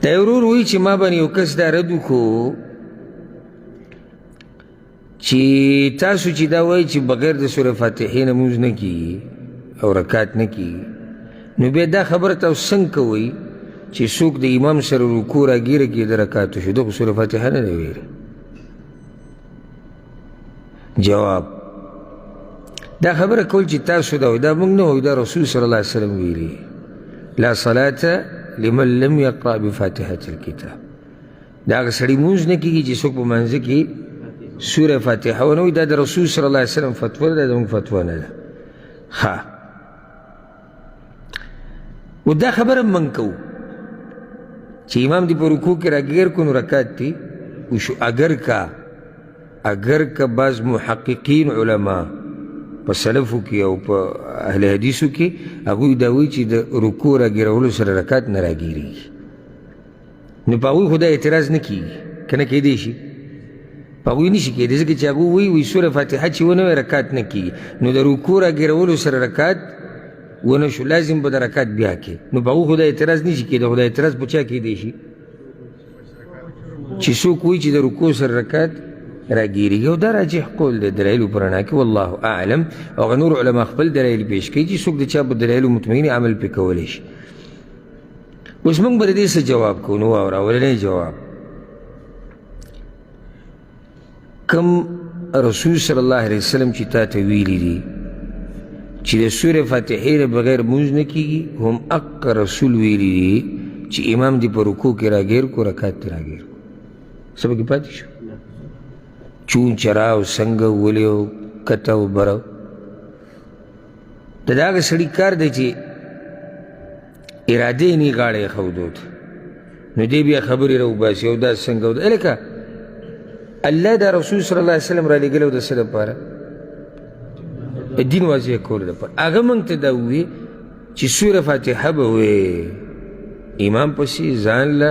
دا یو ورور وایي چې ما باندې یو کس دا رد وکړو چې تاسو چې دا وایي چې بغیر د سورې فاتحې نه مونځ نه کېږي او رکات نه کېږي، نو بیا دا خبره تاسو څنګه کوئ چې څوک د امام سره رکوع راګیره کړي د رکات شو، ده خو سورې فاتحه نه ده ویلې. جواب، دا خبره کول چې تاسو دا وایي دا موږ نه وایو، دا رسول صلی الله علیه وسلم ویلي لا صلاة لمن لم یقرأ بفاتحة الکتاب. دا هغه سړي مونځ نه کېږي چې څوک په مانځه کې سوره فاتحه ونه وایي. دا د رسول صلی الله علیه وسلم فتوا ده، دا زموږ فتوا نه ده. ښه، و دا خبره موږ کوو چې امام دې په رکوع کې راګیر کړو نو رکعت دې وشو. اګر که بعض محققین علما په سلفو کې او په اهل حدیثو کې هغوی دا وایي چې د رکوع راګیرولو سره رکعت نه راګیرېږي، نو په هغوی خو دا اعتراض نه کېږي، که نه کېدی شي؟ په هغوی نه شي کېدی، ځکه چې هغوی وایي وایي سوره فاتحه چې ونه وایي رکعت نه کېږي، نو د رکوع راګیرولو سره رکعت ونه شو، لازم به د رکعت بیا کې، نو په هغوی خو دا اعتراض نه شي کېدی. خو دا اعتراض په چا کېدی شي؟ چې څوک وایي چې د رکوع سره رکعت راګیرېږي. او دا راجح قول دی دلایلو په رڼا کې، والله اعلم. او هغه نور علما خپل دلایل پیش کوي چې څوک د چا په دلایلو مطمئن عمل پرې کولی شي. اوس موږ به د دې څه جواب کوو؟ نو واوره، اولنی جواب، کوم رسول صلی الله علیه وسلم چې تا ته ویلي دي چې د سورې فاتحې نه بغیر مونځ نه کېږي، هم اق رسول ویلي دي چې امام دې په رکوع کې راګیر کو، رکعت دې راګیر کو. څه پکې پاتې شو؟ چون چرا او څنګه ولې او کته او بره، د هغه سړي کار دی چې اراده یې نی غاړه یې ښودو ته، نو دی بیا خبرې راوباسي او دا څنګه او دا. لکه الله دا رسول صلی الله علیه وسلم رالیږلی و د څه دپاره؟ د دین واضح کولو دپاره. هغه موږ ته دا ووایي چې سوره فاتحه به وې امام پسې ځان له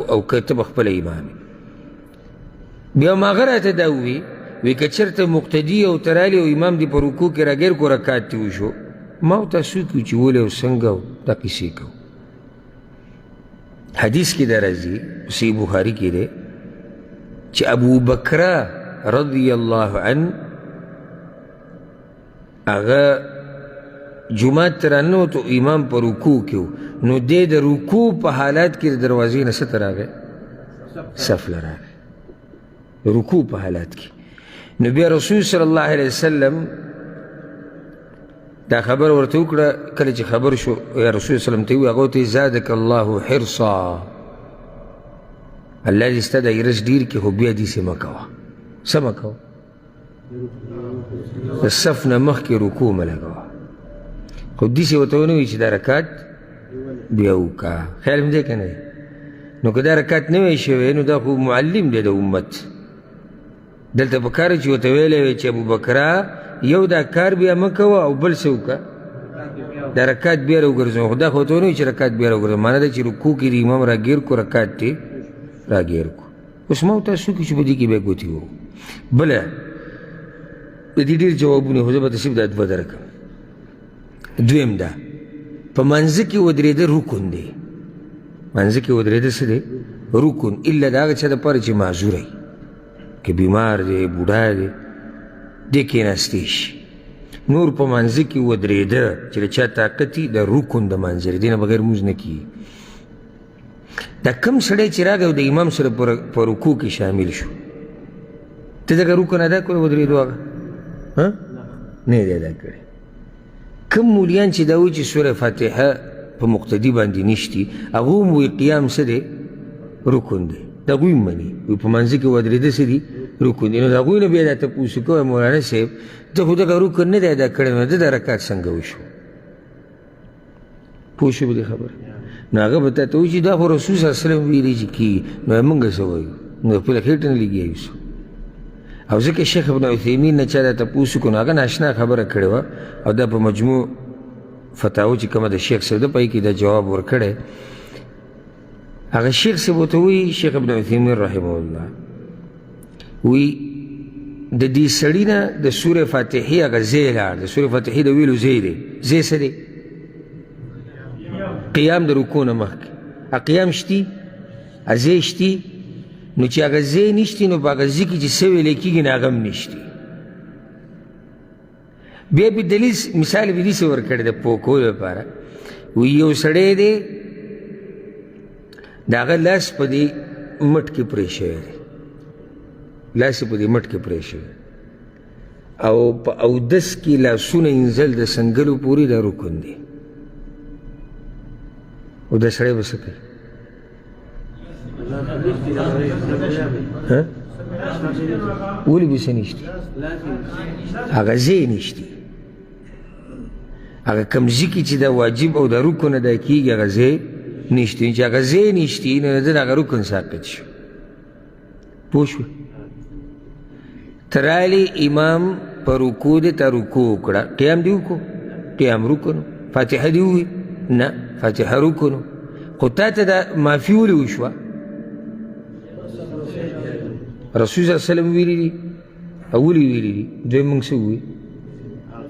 او که ته به خپله امام. بیا هم هغه راته دا ووایي وی که چېرته مقتدي او ته راغلې او امام دې په رکوع کې راګیر کړو رکعت دې وشو، ما او تا څوک یو چې ولې او څنګه او دا قصې کوو. حدیث کې دا راځي، صحیح بخاري کې دی چې ابو بکره رضی الله عنه هغه جومات ته راننوت، امام په رکوع کې و، نو دی د رکوع په حالت کې د دروازې نه څه ته راغی؟ صف له راغی، رکوع په حالت کې. نو بیا رسول صلی الله علیه وسلم دا خبر ورته وکړه. کله چې خبر شو یا رسول صلی الله علیه وسلم ته وویل، هغه ورته زادک الله حرصا، الله دې ستا د حرص ډېر کړي، خو بیا داسې مه کوه. څه مه کوه؟ د صف نه مخکې رکوع مه لګوه. خو داسې ورته ونه وایي چې دا رکعت بیا وکړه. خیال مې دی که نه؟ نو که دا رکعت نه وی شوی نو دا خو معلم دی د امت. دلته په کار چې ورته ویلی وی چې ابوبکره یو دا کار بیا مه کوه او بل څه وکړه، دا رکعت بیا راوګرځوه. خو دا خو ورته ونه وایي چې رکعت بیا راوګرځوه، معنا دا چې رکوع کې د امام راګیر کړو، رکعت دې راګیر کړو. اوس ما او تاسو کې چې په دې کې بیا ګوتې وو. بله د دې ډېر جوابونه، خو زه به تاسو دا دوه درکړم. دویم دا په منځ کې ودرېده رکن دی، منځ کې ودرېده څه دی؟ رکن، الا د هغه چا دپاره چې معذوره وي، که بیمار دی، بوډا دی، دی کېناستی شي. نور په منځ کې ودرېده چې د چا طاقت وي، د رکن د منځ دی، دې نه بغیر مونځ نه کېږي. دا کم سړی چې راغی او د امام سره په رکوع کې شامل شو، ته دغه رکن ادا کړو ودرېدو هغه نه دی ادا کړی. کم مولیان چې دا وایي چې سوره فاتحه په مقتدي باندې نشتي، هغه هم وایي قیام څه دی؟ رکن دی. د هغوی هم مني، وایي په منځ کې ودرېده څه دي؟ رکن دی. نو د هغوی نه بیا دا تپوس وکړه، مولانا صاحب ته خو دغه رکن نه دی ادا کړی، نو د رکعت څنګه وشو؟ پوه شو په دې خبره؟ نو هغه به تا ته وایي چې دا خو رسول صلی الله علیه وسلم ویلي چې کېږي، نو موږ څه وایو؟ نو خپله خېټه نه لګیا یو څه. او ځکه شیخ ابن عثیمین نه چا دا تپوس وکړو، نو هغه ناشنا خبره کړې وه، او دا په مجموع فتاوو چې کومه د شیخ صاحب ده په هغې کې دا جواب ورکړی. هغه شیخ صاحب ورته وایي، شیخ ابن عثیمین رحمه الله وایي د دې سړي نه د سورې فاتحې هغه ځای لاړ، د سورې فاتحې د ویلو ځای دی، ځای څه دی؟ قیام د رکوع نه مخکې. قیام شتي، ځای شتي. نو چې هغه ځای نشتي نو په هغه ځای کې چې څه ویلی کېږي نو هغه هم نشتي. بیا پې دلیل مثال به داسې ورکړی د پوه کولو لپاره. وایي یو سړی دی، د هغه لاس په دې مټ کې پرې شوی دی، لاس یې په دې مټ کې پرې شوی، او په اودس کې لاسونه اینځل د څنګلو پورې دا رکن دی. او دا سړی به څه کوي؟ ولې به څه نشتي؟ هغه ځای نشتي، هغه کوم ځای کې چې دا واجب او د رکن ادا کېږي هغه ځای نشتي. چې هغه ځای نشتي نو د هغه رکن ساقط شو. پوه شوې؟ ته راغلې امام په رکوع دی، تا رکوع وکړه، قیام دې وکړو، قیام رکن، فاتحه دې ووي؟ نه، فاتحه رکن. خو تا ته دا معافي ولې وشوه؟ رسول صلی الله علیه وسلم ویلي دي او ولې ویلي دي؟ دوی موږ څه ووایي؟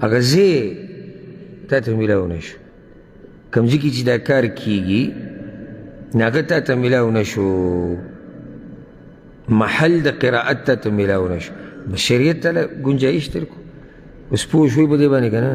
هغه ځای تا ته میلاو نه شو. کوم ځای کې چې دا کار کېږي نو هغه تا ته میلاو نه شو، محل د قرائت تا ته میلاو نه شو. شریعت ته ګنجایش درکړو. اوس پوه شوې په دې باندې که نه؟